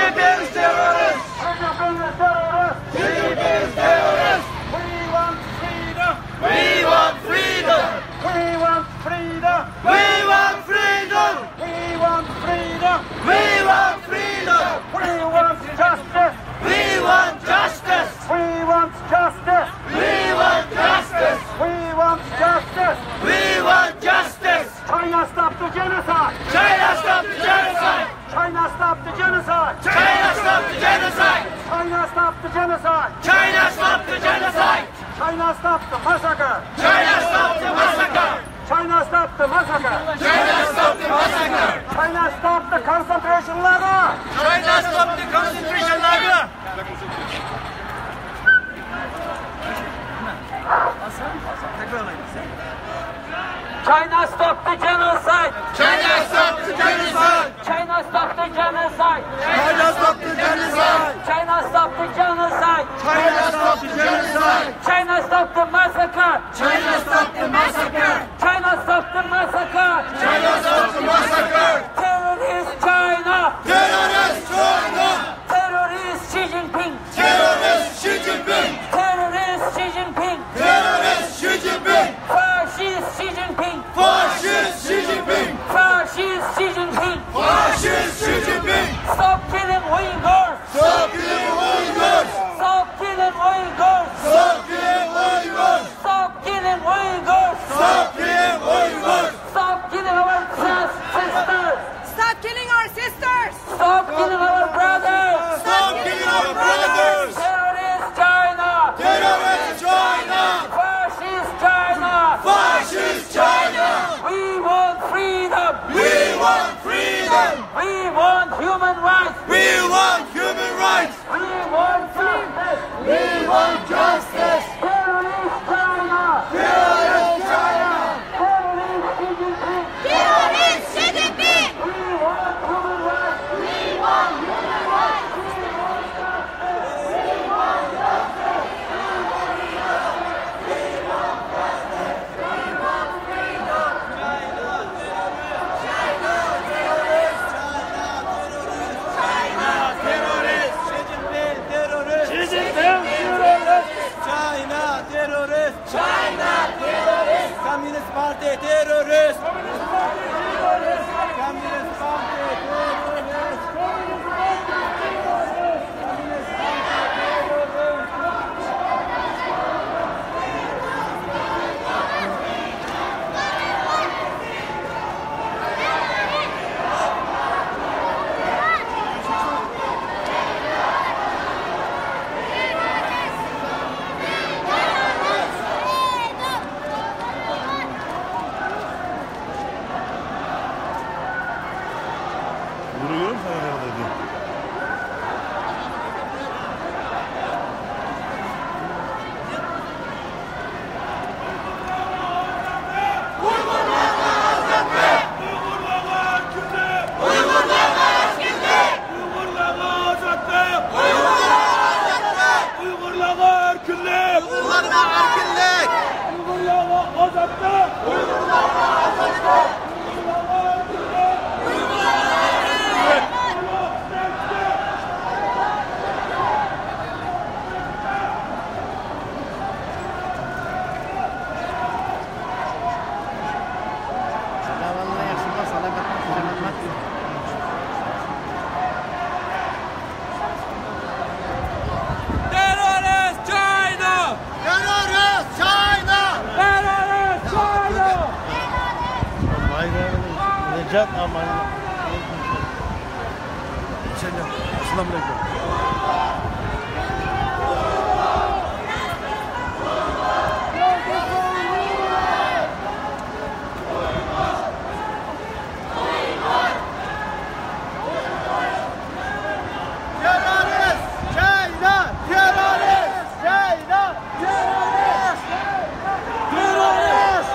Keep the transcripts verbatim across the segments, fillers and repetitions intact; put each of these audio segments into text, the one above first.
Xi Jinping is terrorist. Xi Jinping is terrorist. Xi Jinping is terrorist. We want freedom. We want freedom. We want freedom. We want freedom. We want freedom. We want freedom. We want justice. We want justice. We want justice. We want justice. We want justice. We want justice. China, stop the genocide! China, stop the genocide! China, stop the genocide! China, stop the genocide! China, stop the genocide! China, stop the genocide! China, stop the massacre! China, stop the massacre! China, stop the massacre! China, stop the massacre! China, stop the concentration lager! China, stop the concentration lager! China, stop the genocide! China, stop the genocide! China, stop the genocide! China, stop the genocide! China, stop the genocide! China, stop the genocide! China, stop the massacre! China, stop the massacre! China, stop the massacre! China, stop the massacre! Terrorist China! Terrorist China! Terrorist Xi Jinping! Terrorist Xi Jinping! Terrorist Xi Jinping! Terrorist Xi Jinping! Fascist Xi Jinping! Fascist Xi Jinping! Fascist Xi Jinping! Fascist Xi Jinping! Stop killing Uyghurs! Stop killing Uyghurs! Stop killing Uyghurs! Stop killing Uyghurs! Stop killing Uyghurs! Stop killing Uyghurs! Stop killing our sis-, sisters! Stop killing our sisters! Stop killing our brothers! Stop killing our brothers! Terrorist China! Terrorist China! Fascist China! Fascist China! We want freedom! We want freedom! We want human rights! We want human rights! We want justice! We want justice! Terrorist China! Terrorist China! Terrorist Xi Jinping! Terrorist Xi Jinping! We want human rights! We want human rights! We want justice! We want justice! We want justice! We want justice! China terrorist! China terrorist! China terrorist! Kommunist partiya terrorist! Kommunist partiya terrorist! ئۇيغۇرلارغا ئەركىنلىك! ئۇيغۇرلارغا ئەركىنلىك! ئۇيغۇرلارغا ئازادلىق! ئۇيغۇرلارغا ئازادلىق! Terrorist China! Terrorist China! Terrorist China! Nejat Aman. Assalamu alaikum. Terrorist! China! Terrorist! China! Terrorist! Terrorist!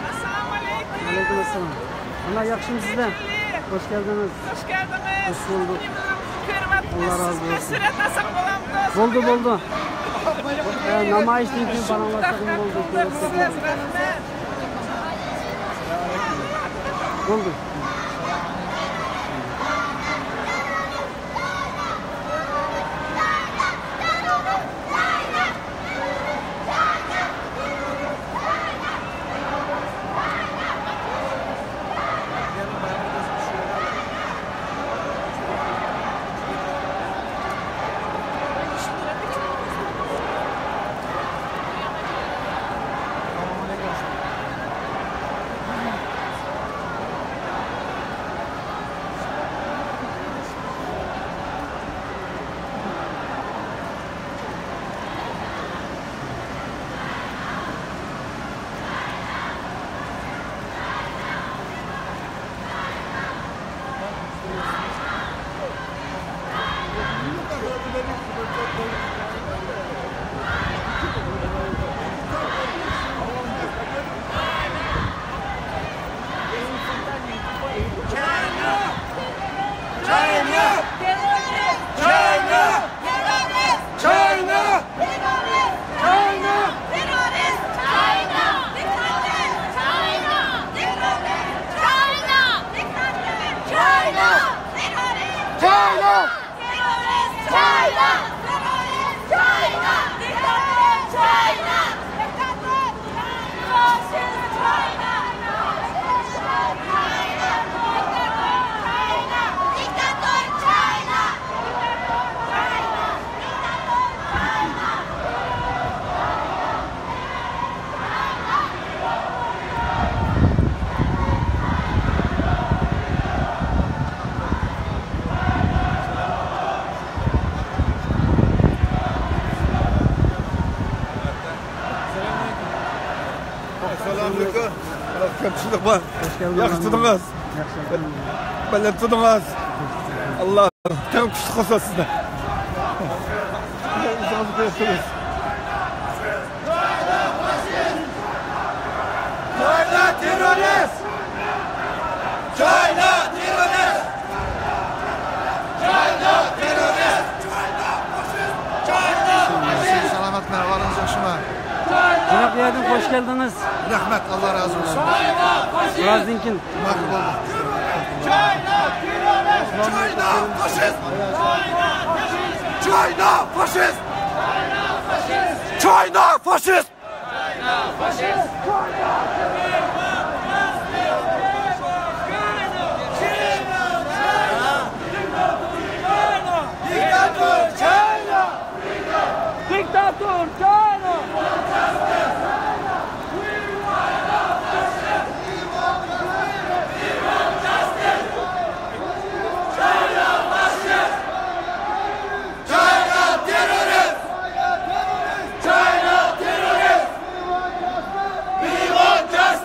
ئەسسالامۇ ئەلەيكۇم. ئەلەيكۇم ئەسسالام. ئانا، ياخشىمۇسىزلەر؟ خوش كەلدىڭىز. خوش كەلدىڭىز. خوش بولدۇق. كۆرۈۋاتىمىز. ئاللا رازى بولسۇن. سۈرەت ئالساق بولامدۇ؟ بولدى، بولدى. ئە، نامايىشتىن كېيىن پاراڭلاشساقمۇ بولدى. رەھمەت. بولدى. ئەسسالامۇئەلەيكۇم. كەمچىلىك بار. خوش كەلدىڭىز. ياخشى تۇردىڭىز. ياخشى. بەلەن تۇردىڭىز. ئاللا تەڭ كۈچلۈك قىلسۇن سىزنى. ئۆزىڭىزنى كۆرسىڭىز. China terrorist! China terrorist! China terrorist! China faşist! China faşist! سالامەتمۇ؟ ئەھۋالىڭىز ياخشىمۇ؟ يىراق يەردىن خوش كەلدىڭىز. رەھمەت، ئاللا رازى بولسۇن. بىرازدىن كېيىن. ماقۇل بولدى. China terrorist! China faşist! China faşist! China faşist! Diktator China! China terrorist! China terrorist! We want justice!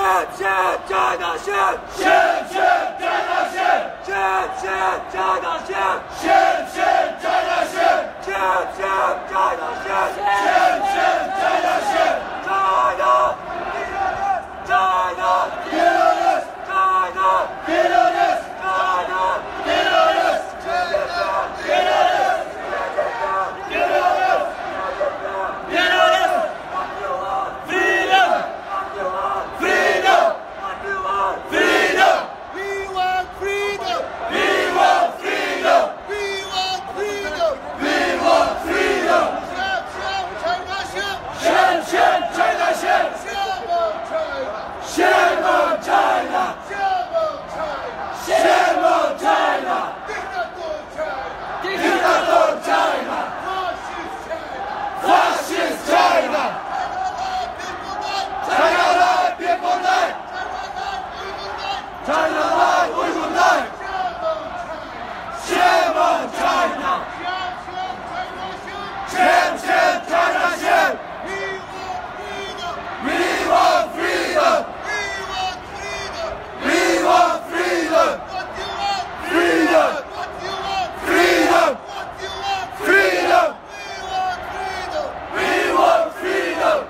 Shit, shit, China, shit! Shit, shit, China, shit! Shit, shit, China, shit! Shit, shit, China, shit! Shit, shit, China, shit! Shit, shit, China, shit! China! China! Terrorist! China! Terrorist! China! Terrorist! Terrorist! Terrorist! Terrorist! Freedom! Freedom! Freedom! We want freedom! We want freedom! We want freedom! We want freedom! Sham, sham, China, sham! Sham, sham, China, sham! Shame on China! Shame on China! Shame on China! Shame on China! Dictator China! Dictator China! Fascist China! Fascist China! China Life People Life! China Life People Life! China Life Uyghur Life! China Life Uyghur Life! Shame on China! Shame on China! Shame, shame, China, shame! We want freedom! We want freedom! We want freedom! We want freedom! What do you want? Freedom! What do you want? Freedom! What do you want? Freedom! We want freedom! We want freedom!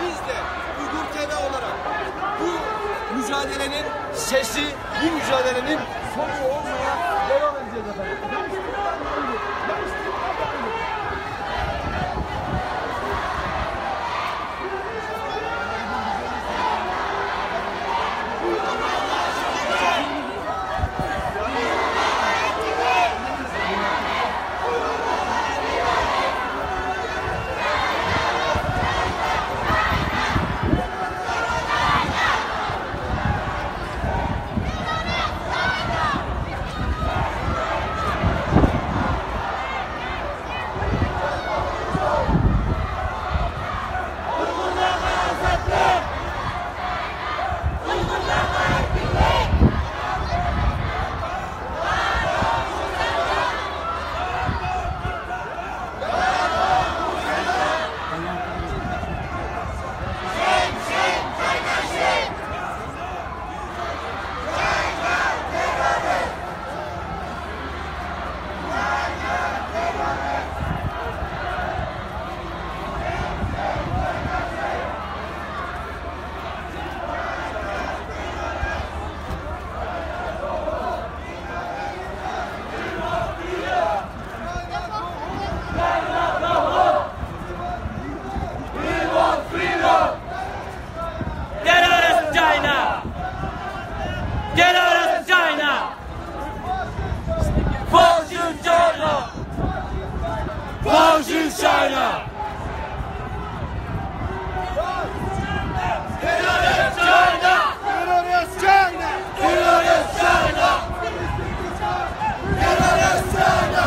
Biz de Uygur T V olarak bu mücadelenin sesi, bu mücadelenin sonu olmaya devam edeceğiz efendim. China! Terrorist China! Terrorist China! Terrorist China! Terrorist China!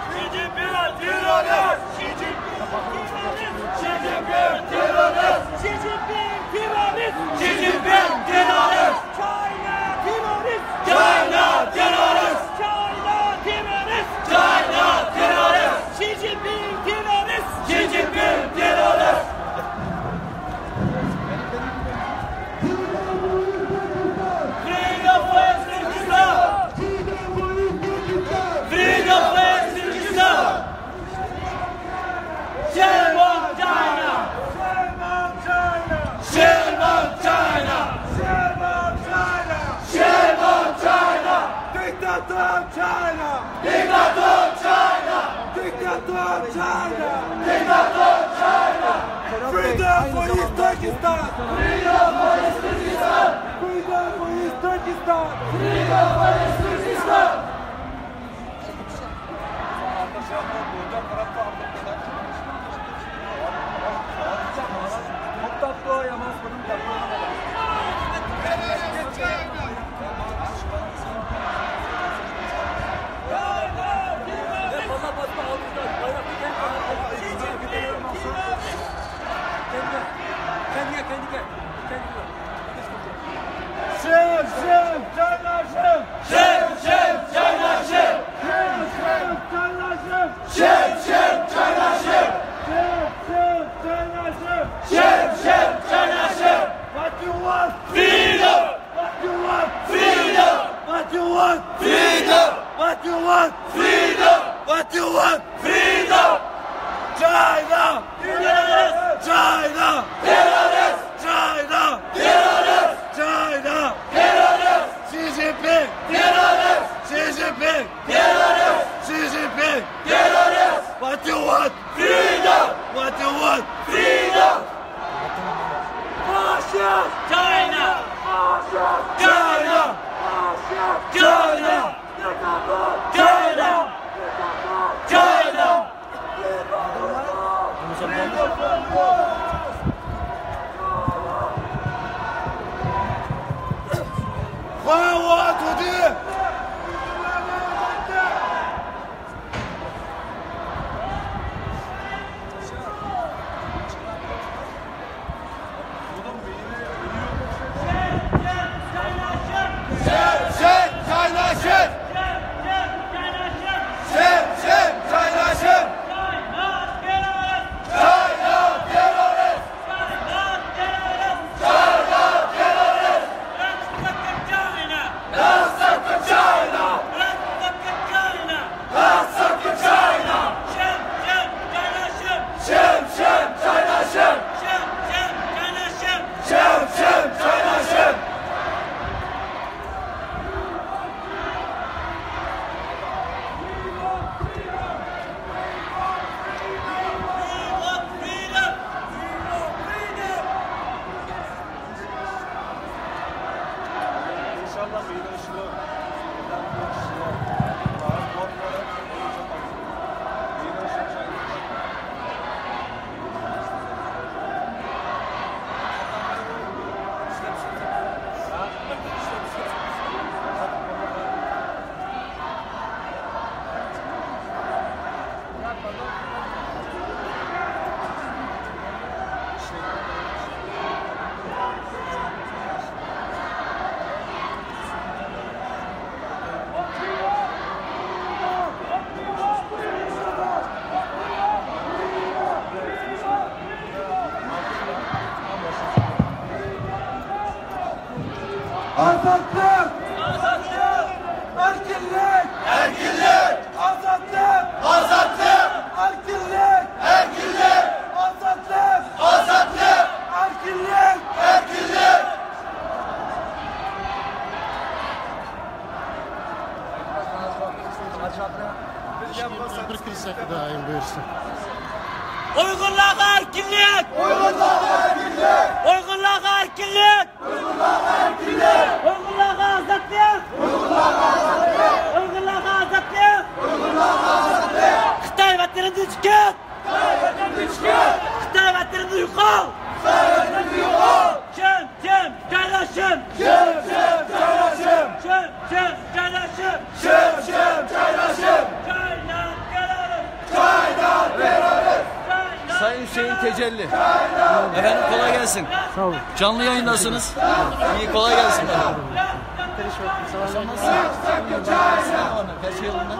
Xi Jinping terrorist! Xi Jinping terrorist! Xi Jinping terrorist! Xi Jinping terrorist! Xi Jinping terrorist! China terrorist! China terrorist! China terrorist! China terrorist! Xi Jinping terrorist! Xi Jinping terrorist! Freedom for Uzbekistan! Freedom for Uzbekistan! Shame on China! Shame on China! Shame on China! Shame on China! Shame on China! Dictator China! Dictator China! Dictator China! Dictator China! Freedom for Uzbekistan! Freedom for Uzbekistan! Freedom for Uzbekistan! Freedom for Uzbekistan! Shame, shame, China, shame! Shame, shame, China, shame! Shame, shame, China, shame! Shame, shame, China, shame! Shame, shame, China, shame! Shame, shame, China, shame! What you want? Freedom! What you want? Freedom! What you want? Freedom! What you want? Freedom! What you want? Freedom! China! Terrorist! China! Terrorist! China! Terrorist! China! Terrorist! Xi Jinping! Terrorist! Xi Jinping! Terrorist! Xi Jinping! Terrorist! What you want? Freedom! What you want? Freedom! Fascist! China! Fascist! China! Fascist! China! Diktator! China! Diktator! China! Azadlık! Azadlık! Erkinlik! Erkinlik! Azadlık! Azadlık! Erkinlik! Erkinlik! Azadlık! Azadlık! Erkinlik! Erkinlik! Bir kırsak daha en büyük. ئۇيغۇرلارغا ئەركىنلىك! ئۇيغۇرلارغا ئەركىنلىك! ئۇيغۇرلارغا ئەركىنلىك! ئۇيغۇرلارغا ئازادلىق! ئۇيغۇرلارغا ئازادلىق! خىتاي ۋەتىنىمدىن چىقىپ! خىتاي ۋەتىنىمدىن يوقال! خىتاي ۋەتىنىمدىن يوقال! شىم، شىم، جايلاشىم! شىم، شىم، جايلاشىم! شىم، شىم، جايلاشىم! شىم، شىم، جايلاشىم! جايلاپ كېلىمىز! جايلاپ كېلىمىز! Sayın Hüseyin Tecelli. Efendim, kolay gelsin. Sağ olun. Canlı yayındasınız. İyi, kolay gelsin. Her şey yolunda.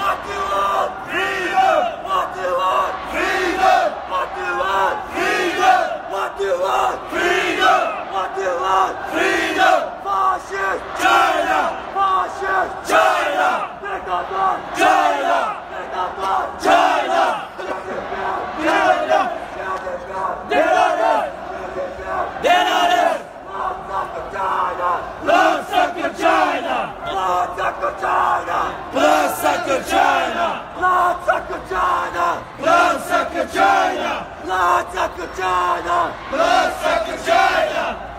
What do you want? Freedom! What do you want? Freedom! What do you want? Freedom! What do you want? Freedom! What do you want? Freedom! Fascist China! Fascist China! Diktator China! Diktator China! China! Diktator! Diktator! Diktator! Bloodsucker China! Bloodsucker China! Bloodsucker China! Bloodsucker China! Bloodsucker China! Bloodsucker China! Bloodsucker China!